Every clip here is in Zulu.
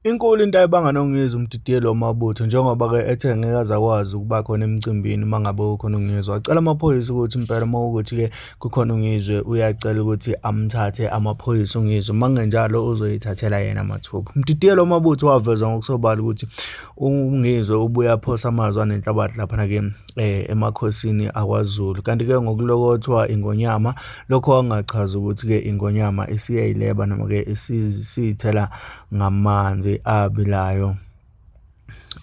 Inkulu into ayibanga noNgizwe umdidiyeli wamabutho njengoba-ke ethe ngeke aze akwazi ukuba khona emcimbini uma ngabe kukhona uNgizwe. Wacela amaphoyisa ukuthi impela uma kuwukuthi-ke kukhona uNgizwe uyacela ukuthi amthathe amaphoyisa uNgizwe, uma kungenjalo uzoyithathela yena mathupha. Umdidiyeli wamabutho waveza ngokusobala ukuthi uNgizwe ubuye aphose amazwi anenhlabathi laphana-ke emakhosini akwaZulu. Kanti-ke ngokulokothwa iNgonyama, lokho kwakungachazi ukuthi-ke iNgonyama isiyayileba noma-ke isiyithela ngamanzi abilayo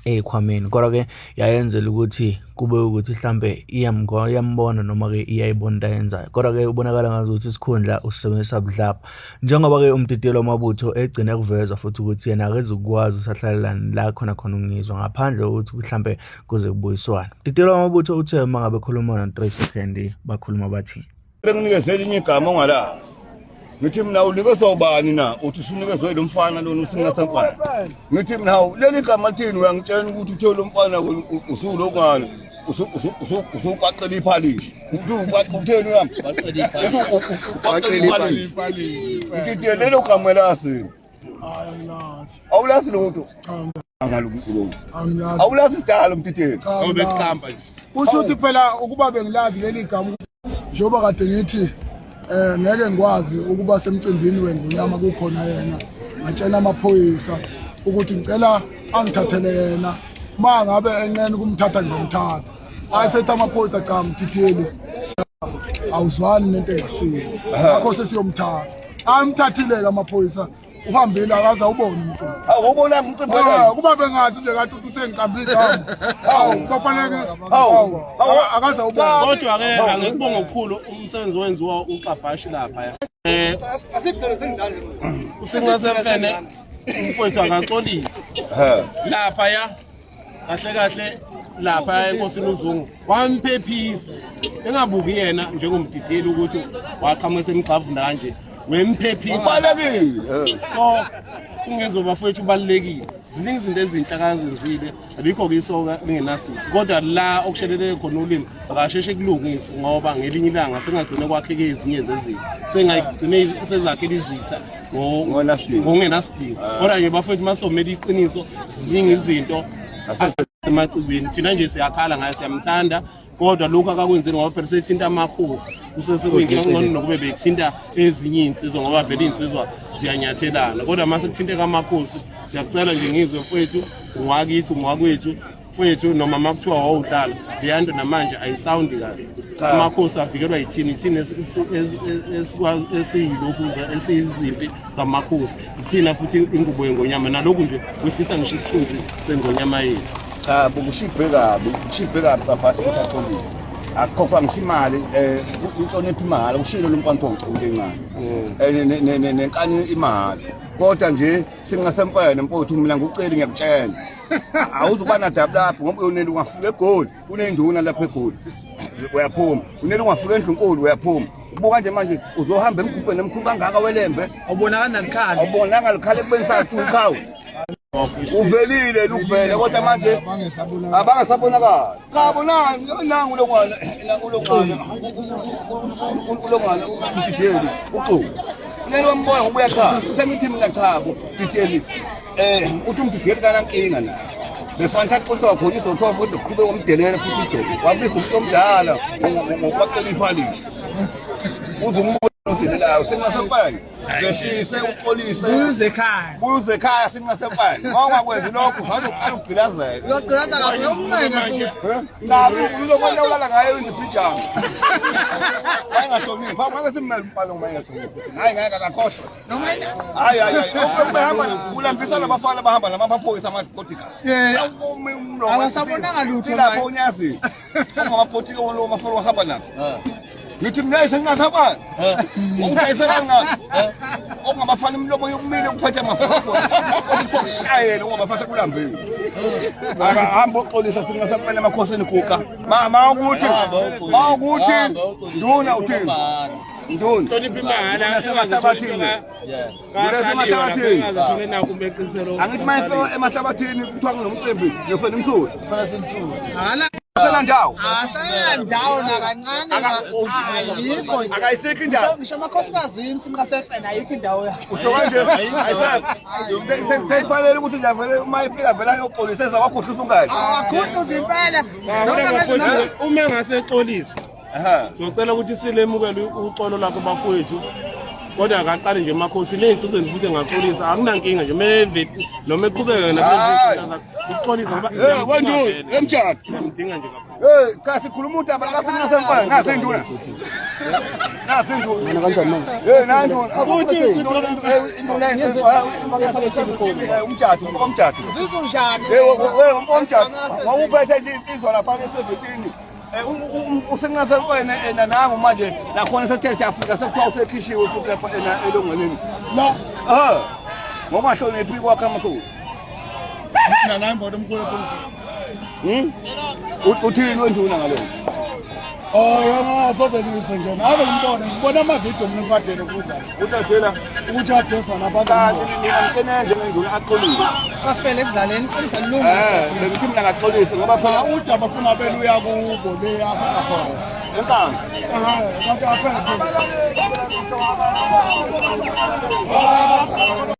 ey'khwameni. Kodwa-ke yayenzela ukuthi kube ukuthi hlampe iyambona noma-ke iyayibona into ayenzayo. Kodwa-ke ubonakala ngazuthi isikhundla usisebenzisa budlabha. Njengoba-ke umdidiyeli wamabutho egcine ekuveza futhi ukuthi yena akezukwazi ukuthi ahlalelane la khona khona uNgizwe ngaphandle kokuthi hlampe kuze kubuyiswane. Umdidiyeli wamabutho uthe uma ngabe ekhuluma no-Three Second bakhuluma bathini. Benginikezela elinye igama ongalazi. Ngithi mina unikezwa ubani na? Uthi usunikezwe lo mfana lona usingasamfana. Ngithi mina hawu leli gama lithini uyangitshela ukuthi uthe lo mfana usulokungani usuqaqela iphalishi. Uthi utheni uyami? Uqaqela iphalishi. Ngithi lelo gama lasi. Hayi angilazi. Awulazi lutho. Cha Angalukhuluma. angilazi. Awulazi sidalo mtitheni. Cha, angilazi. Awubeqamba nje. Kusho ukuthi phela ukuba bengilazi leli gama njengoba kade ngithi ngeke ngikwazi ukuba semcimbini wengonyama kukhona yena ngatshela amaphoyisa ukuthi ngicela angithathele yena uma ngabe enqena ukumthatha ngizomthatha ayesethi amaphoyisa cha mthitheli awuzwani nento engasiyo ngakho sesiyomthatha amthathile-ke amaphoyisa uhambile akaze awubone umcimbi. Awubonanga umcimbi wena? Ah, kuba bengazi nje kade uthi usengiqambile igama. Hawu, kufanele Hawu. hawu akaze awubone. Kodwa ke angikubonga okukhulu umsebenzi owenziwa uXabhashi lapha. Eh uSingasemfene umfowethu akaxolisi. He. Lapha ya kahle kahle lapha enkosini uZungu wamphephisa engabuki yena njengomdideli ukuthi waqhamuka semgxavuna kanje wemphephisa Ubalekile. So uNgizwe bafowethu ubalulekile, ziningi izinto ezinhle akazenzile, alikho-ke isoka lingenasithi kodwa la okusheleleke khona ulimi akasheshe kulungise ngoba ngelinye ilanga sengagcine kwakheke ezinye zezinto sengagcine sezakhela izitha ngokungenasidingo. Kodwa nje bafowethu masomele iqiniso, ziningi izinto emacibini thina nje siyakhala ngaye, siyamthanda kodwa lokhu akakwenzeli ngoba phela sethinta amakhosi kusesekuyinkinga ngcono nokube bethinta ezinye iy'nsizwa ngoba vele iy'nsizwa ziyanyathelana kodwa uma sekuthinteka amakhosi siyakucela nje ngizwe mfowethu ungakithi ungakwethu mfowethu noma uma kuthiwa wawudlala leya nto namanje ayisawundi kahle. Amakhosi avikelwa yithini ithini esiyilokhu esiyizimpi zamakhosi ithina futhi ingubo yengonyama nalokhu nje kwehlisa ngisho isithunzi sengonyama yethu. Cha kushibhe kabi, kushibhe kabi baphathi ukuthi atholile. Akukhokhwa ngisho imali inhlonipho imali ushilo lo mfana into encane. Nenkani imali. Kodwa nje singasemfene mfowethu mina ngikuceli ngiyakutshela. Awuzukuba nadabu lapho ngoba uyonela ungafika eGoli kunenduna lapha eGoli uyaphuma. Unele ungafika endlunkulu uyaphuma. Ubuka nje manje uzohamba emgubheni emkhulu kangaka welembe. Awubonakali nalikhala. Awubonanga likhala ekubeni sathi ukhawu. Uvelile lukuvele kodwa manje abangasabonakali. Cha bonani nangu longwana nangu longwana ulongwana umdideli uxuku. Unele wambona ngoba uyachaza. Sengithi mina chabo dideli uthi umdideli kanankinga naye. Befanele axoliswa khona izothiwa futhi uqhubeka umdelele futhi idoda. Wabiza umuntu omdala ngokwacela iphalishi. Uze umbone odelelayo sengasempanye. Zehlise uxolise. Buze ekhaya. Buze ekhaya singasempanye. Uma ungakwenzi lokho usazoqala ukugqilazeka. Uyogqilaza kabi uyomncenga futhi. Cha uzobona ulala ngayo indipijama. Wayengahloniphi. Ngeke simmele umfana uma engahloniphi. Hayi ngeke akakhohlwe. Noma Hayi hayi hayi. Behamba ulambisa nabafana bahamba namaphoyisa amabodyguard. Yeah. Abasabonanga lutho Silapho manje. uNyazi. Ongamaphotiki lo mafana ohamba nabo. Ngithi mina sengingasabani. Ungidayise kangaka. Ongabafana imilomo yokumile ukuphatha amafoni. Othi sokushayela ungabafana kulambile. Akahamba uxolisa singasabani emakhosini guqa. Ma ukuthi ma ukuthi nduna uthini? Nduna. Hlonipha imali. Nasemahlabathini. Nasemahlabathini. Angithi uma efika emahlabathini kuthiwa kunomcimbi niyofela imsuthi. Akala Akasenandawo. Asenandawo nakancane. Ayikho. Akayisekho indawo. Ngisho amakhosikazi sinqasefena ayikho indawo yakhe. Usho kanje ayisekho. Sekufanele ukuthi nje vele uma efika vele ayoxolisa ezakwakhudluza ungane. Akhuhluza impela. Bafowethu uma engase exolisa Aha. socela ukuthi silemukele uxolo lakho bafowethu kodwa akaqale nje emakhosi ney'nsizweni futhi engaxolisa akunankinga nje meve noma eqhubeke Hayi. ukuxolisa ngoba Eh wenduna emjado. siyamdinga nje kakhulu. Hey, cha sikhuluma udaba likasinqasemfana nasi induna. Nasi induna. Kanjani manje? Hey, nanduna. Ukuthi induna umjado, umjado. Uzizwa unjani? Hey, hey, umjado. Wawuphethe nje insizwa lapha e-17. Usenqase wena ena nangu manje nakhona sethe siyafika sekuthiwa usekhishiwe futhi lapha ena elungelweni. La Ah. Ngokungahloniphi kwakhe amakhulu. mina naye mbona omkhulu futhi. Uthini wenduna ngalokho? Oh yona soze ngizwe nje. Ave ngibone, ngibona amavidiyo mina ngikadele kuza. Uthi ashela Ukuthi adesa lapha. kanti nina mkenenje ngenduna axolile. Bafele ekudlaleni qinisa lilungise. Eh, bengithi mina ngaxolisa ngoba Cha phela udaba funa beluya kubo le afika khona. enkanga. Eh, kanti aphethe.